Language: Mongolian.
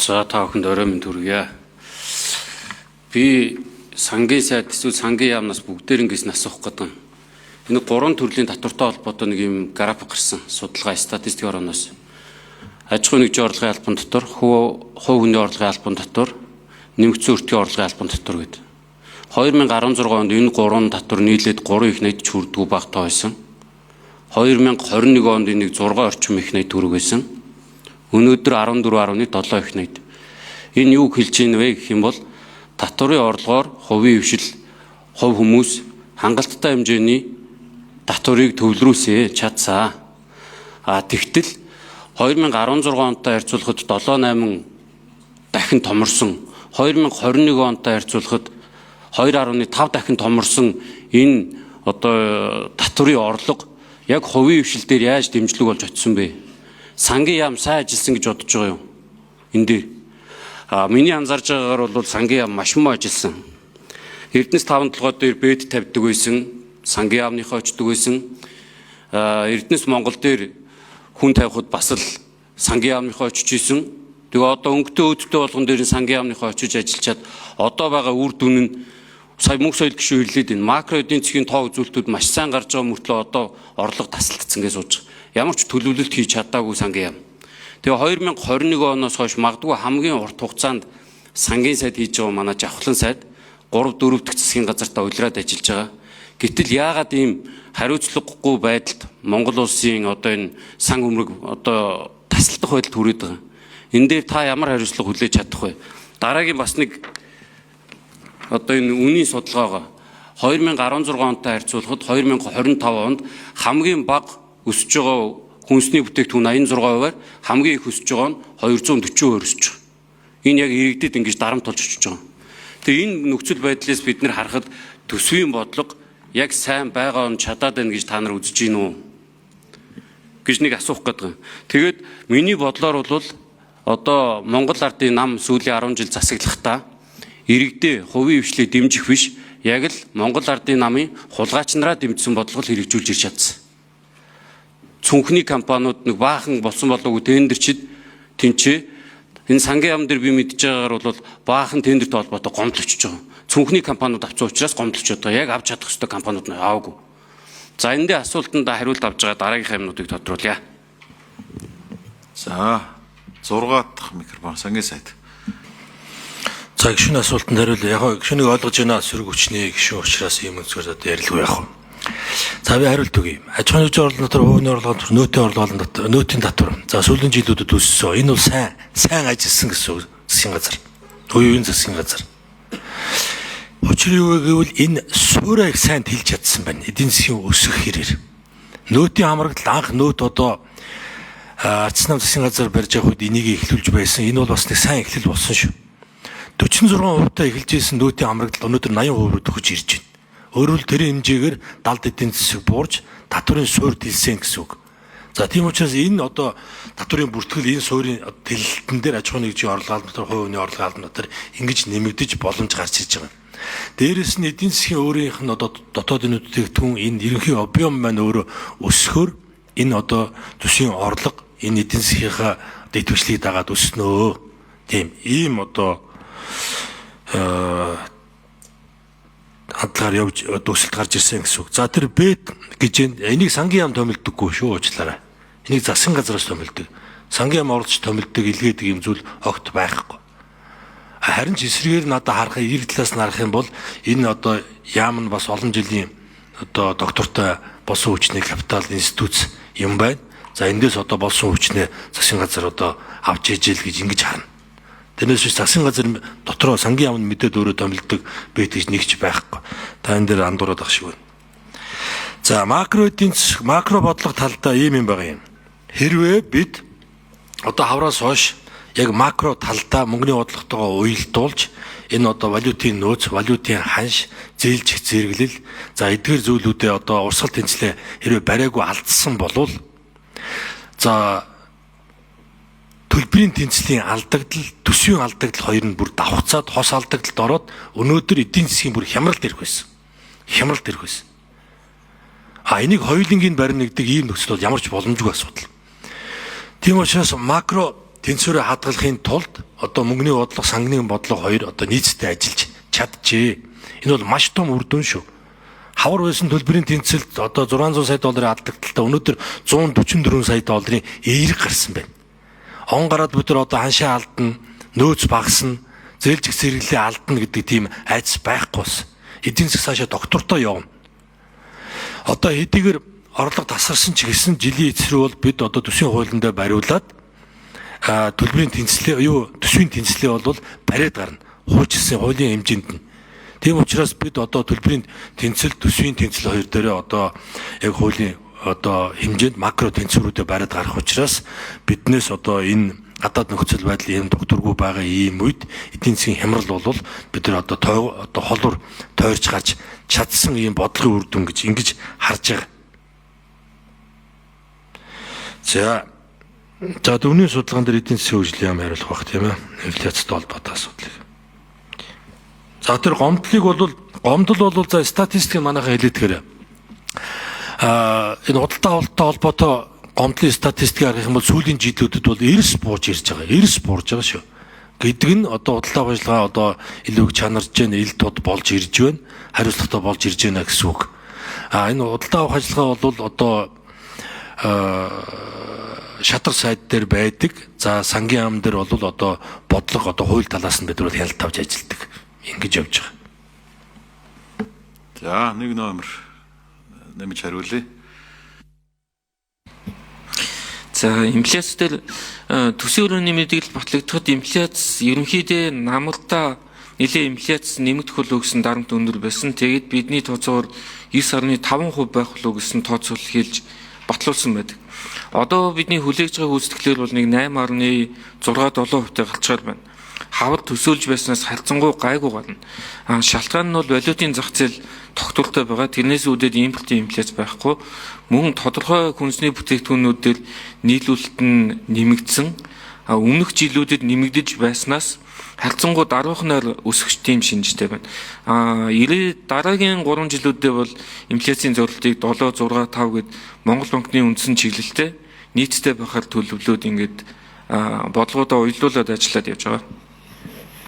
За, та бүхэнд орой минь төргийа. Би сангийн сайд эсвэл сангийн яамнаас бүгдээрэнгээс нь асуух гэдэг. Энэ гурван төрлийн татвартай холбоотой нэг юм график гарсан. Судалгаа статистикийн орооноос. Аж ахуйн нэгжийн орлогын албан дотор, хувь хүний орлогын албан дотор, нэмэгдсэн өртгийн орлогын албан дотор гэдэг. 2016 онд энэ гурван татвар нийлээд 3 их 80 ч хүрдэггүй бага тоо байсан. 2021 онд энийг 6 орчим их 80 төгрөг байсан. Өнөөдөр 14.7 их 80. Энэ юу хэлж байна вэ гэх юм бол татварын орлогоор хувийн хвшил, хувь хүмүүс хангалттай хэмжээний татварыг төвлөрүүлсэ чадсаа. А тэгтэл 2016 онтой харьцуулахад 7 8 дахин томорсон. 2021 онтой харьцуулахад 2.5 дахин томорсон энэ одоо татварын орлого яг хувийн хвшил дээр яаж дэмжлэг болж очсон бэ? Сангийн яам сайн ажилласан гэж бодож байгаа юм. Энэ дээр. А миний анзаарж байгаагаар бол сангийн яам маш муу ажилласан. Эрдэнэс таван толгой дээр бэд тавьдаг байсан, сангийн яамныхаа очдог байсан. А Эрдэнэс Монгол дээр хүн тавихад бас л сангийн яамныхаа очиж исэн. Тэгээ одоо өнгөтэй өөдтэй болгон дээр сангийн яамныхаа очиж ажиллачаад одоо байгаа үр дүн нь сая мөнх соёл гишүүн хэлээд байна. Макро эдийн засгийн тоо үзүүлэлтүүд маш сайн гарч байгаа мөртлөө одоо орлого тасалдсан гэж сууж байгаа. Ямар ч төлөвлөлт хийж чадаагүй сангийн яам. Тэгээ 2021 оноос хойш магадгүй хамгийн урт хугацаанд сангийн сайд хийж байгаа манай Жавхлан сайд 3 4 дахь засгийн газартаа улираад ажиллаж байгаа. Гэтэл яагаад ийм хариуцлагагүй байдалд Монгол улсын одоо энэ сан хөмрөг одоо тасалдах байдалд хүрээд байгаа. Энэ дээр та ямар хариуцлага хүлээж чадах вэ? Дараагийн бас нэг одоо энэ үнийн судалгаагаа 2016 онтой харьцуулахад 2025 онд хамгийн бага өсөж байгаа хүнсний бүтээгдэхүүн 86%-аар, хамгийн их өсөж байгаа нь 240% өсөж байгаа. Энэ яг иргэдэд ингэж дарамт болж очиж байгаа. Тэгээ энэ нөхцөл байдлаас бид нар харахад төсвийн бодлого яг сайн байгаа нь чадаад байна гэж та нар үзэж гин үү гэж нэг асуух гэдэг. Тэгээд миний бодлоор бол одоо Монгол ардын нам сүүлийн 10 жил засаглахдаа иргэдээ хувийн хвшлийг дэмжих биш, яг л Монгол ардын намын хулгайч нараа дэмжсэн бодлого хэрэгжүүлж ирж чадсан. Цүнхний компаниуд нэг баахан болсон болоогүй тендерчид тэнцээ энэ сангийн яам дээр би мэдж байгаагаар бол баахан тендертэй холбоотой гомдол очиж байгаа. Цүнхний компаниуд авсан учраас гомдол очиж байгаа. Яг авч чадах ёстой компаниуд нь аваагүй. За, энэ дээр асуултанд хариулт авч байгаа дараагийнхаа юмнуудыг тодруулъя. За, 6 дахь микрофон сангийн сайд. За, гишүүний асуултанд хариулъя. Яг гишүүнийг ойлгож байна. Сөрөг хүчний гишүүн учраас ийм өнцгөр одоо ярилгүй яах вэ? За, би хариулт өгье. Аж ахуйн нэгжийн орлого дотор, хувийн орлого дотор нөөтийн орлого дотор нөөтийн татвар. За, сүүлийн жилүүдэд өссөн. Энэ бол сайн ажилласан гэсэн үг засгийн газар. Уян засгийн газар. Учир юу вэ гэвэл энэ суурь их сайн тэлж чадсан байна. Эдийн засгийн өсөх хэрээр. Нөөтийн хамрагдал анх нөөт одоо Арчсан нам засгийн газар барьж явах үед энийг эхлүүлж байсан. Энэ бол бас нэг сайн эхлэл болсон шүү. 46% та эхэлж исэн нөөтийн хамрагдал өнөөдөр 80% руу төхөж ирж байна. Өөрөөр тэр хэмжээгээр далд эдийн засаг буурж татварын суурь тэлсэн гэсэн үг. За, тийм учраас энэ одоо татварын бүртгэл, энэ суурийн тэлэлтэн дээр аж ахуйн нэгжийн орлого албан дотор, хувь хүний орлого албан дотор ингэж нэмэгдэж боломж гарч ирж байгаа. Дээрээс нь эдийн засгийн өөрийнх нь одоо дотоодын бүтээгдэхүүн, энэ ерөнхий объем маань өөрөө өсөхөөр энэ одоо төсвийн орлого энэ эдийн засгийнхаа идэвхжлийг дагаад өснөө. Тийм ийм одоо хандлагаар явж өсөлт гарч ирсэн гэсэн үг. За, тэр бэт гэж энийг сангийн яам томилдоггүй шүү, уучлаарай. Энийг засгийн газраас томилдог. Сангийн яам оролцож томилдог, илгээдэг юм зүйл огт байхгүй. Харин ч эсрэгээр надад харах, эрг талаас нь харах юм бол энэ одоо яам нь бас олон жилийн одоо доктортой болсон хүчний капитал институт юм байна. За, эндээс одоо болсон хүчнээ засгийн газар одоо авч ижил гэж ингэж харна. Тэрнээс биш засгийн газар дотроо сангийн яамд мэдээд өөрөө томилдог бэт гэж нэг ч байхгүй. Та энэ дээр андуураад ах шиг байна. За, макро эдийн засаг, макро бодлого талдаа ийм юм байгаа юм. Хэрвээ бид одоо хавраас хойш яг макро талдаа мөнгөний бодлоготойгоо уялдуулж энэ одоо валютын нөөц, валютын ханш, зээлжих зэрэглэл, за эдгээр зүйлүүдээ одоо урсгал тэнцлээ хэрвээ бариагүй алдсан болвол, за, төлбөрийн тэнцлийн алдагдал, төсвийн алдагдал хоёр нь бүр давхцаад хос алдагдалд ороод өнөөдөр эдийн засгийн бүр хямралд ирэх байсан. Хямралд ирэх байсан. А энийг хоёулангийн барина гэдэг ийм нөхцөл бол ямар ч боломжгүй асуудал. Тийм учраас макро тэнцвэрээ хадгалахын тулд одоо мөнгөний бодлого, сангины бодлого хоёр одоо нийцтэй ажиллаж чаджээ. Энэ бол маш том үр дүн шүү. Хавар байсан төлбөрийн тэнцэлд одоо 600 сая долларын алдагдaltaа өнөөдөр 144 сая долларын эерэг гарсан байна. Он гараад бид нар одоо ханшаа алдна, нөөц багасна, зээлжих зэрэглэлээ алдна гэдэг тийм айдас байхгүй болсон. Эдийн засаг цаашаа доктортой явна. Одоо хэдийгээр орлого тасарсан ч гэсэн жилийн эцэс рүү бол бид одоо төсвийн хуулиндаа бариулаад төлбөрийн тэнцлээ юу төсвийн тэнцлээ бол бариад гарна. Хуульчилсан хуулийн хэмжээнд нь. Тийм учраас бид одоо төлбөрийн тэнцэл, төсвийн тэнцэл хоёр дээрээ одоо яг хуулийн одоо хэмжээнд макро тэнцвэрүүдэд бариад гарах учраас биднээс одоо энэ гадаад нөхцөл байдал ийм докторгүй байгаа ийм үед эдийн засгийн хямрал бол бид нар одоо одоо холуур тойрч гарч чадсан ийм бодлогын үр дүн гэж ингэж харж байгаа. За дөрөвний судалгаан дээр эдийн засгийн хөгжлийн яам хариулах байх тийм ээ. Инфляцтай холбоотой асуудлыг. За тэр гомдлыг бол гомдол бол за статистик манайхан хэлээдгээр энэ худалдаа авалттай холбоотой гомдлын статистикийг харах юм бол сүүлийн жилүүдэд бол эрс бууж ирж байгаа. Эрс буурж байгаа шүү. Гэдэг нь одоо худалдаа авах ажиллагаа одоо илүү их чанарж байна, ил тод болж ирж байна, хариуцлагатай болж ирж байна гэсэн үг. Энэ худалдаа авах ажиллагаа бол одоо шатар сайд дээр байдаг. За сангийн яам дээр бол одоо бодлого одоо хууль талаас нь бид нар хяналт авч ажилладаг. Ингэж явж байгаа. За нэг номер нэмж хариулъя. За инфляц дээр төсвийн өрөөний мэдээлэл батлагдахад инфляц ерөнхийдөө намралтаа нэлээд инфляц нэмэгдэх болов гэсэн дарамт өндөр байсан. Тэгээд бидний тооцоогоор 9.5% байх болов гэсэн тооцоолол хэлж батлуулсан байдаг. Одоо бидний хүлээгж байгаа гүйцэтгэлээр бол нэг 8.6 7% галчгаар байна. Хавар төсөөлж байснаас харьцангуй гайгүй гарна. Шалтгаан нь бол валютын зах зээл тогтвортой байгаа. Тэрнээс үүдээд импортын инфляц байхгүй. Мөн тодорхой хүнсний бүтээгдэхүүнүүд дээр нийлүүлэлт нь нэмэгдсэн. Өмнөх жилүүдэд нэмэгдэж байснаас харьцангуй даруухнаар өсөх тийм шинжтэй байна. Дараагийн 3 жилүүдэд бол инфляцийн зорилтыг 7, 6, 5 гэд Монгол банкны үндсэн чиглэлтэй нийцтэй байхаар төлөвлөөд ингээд бодлогоудаа уялдуулаад ажиллаад явж байгаа.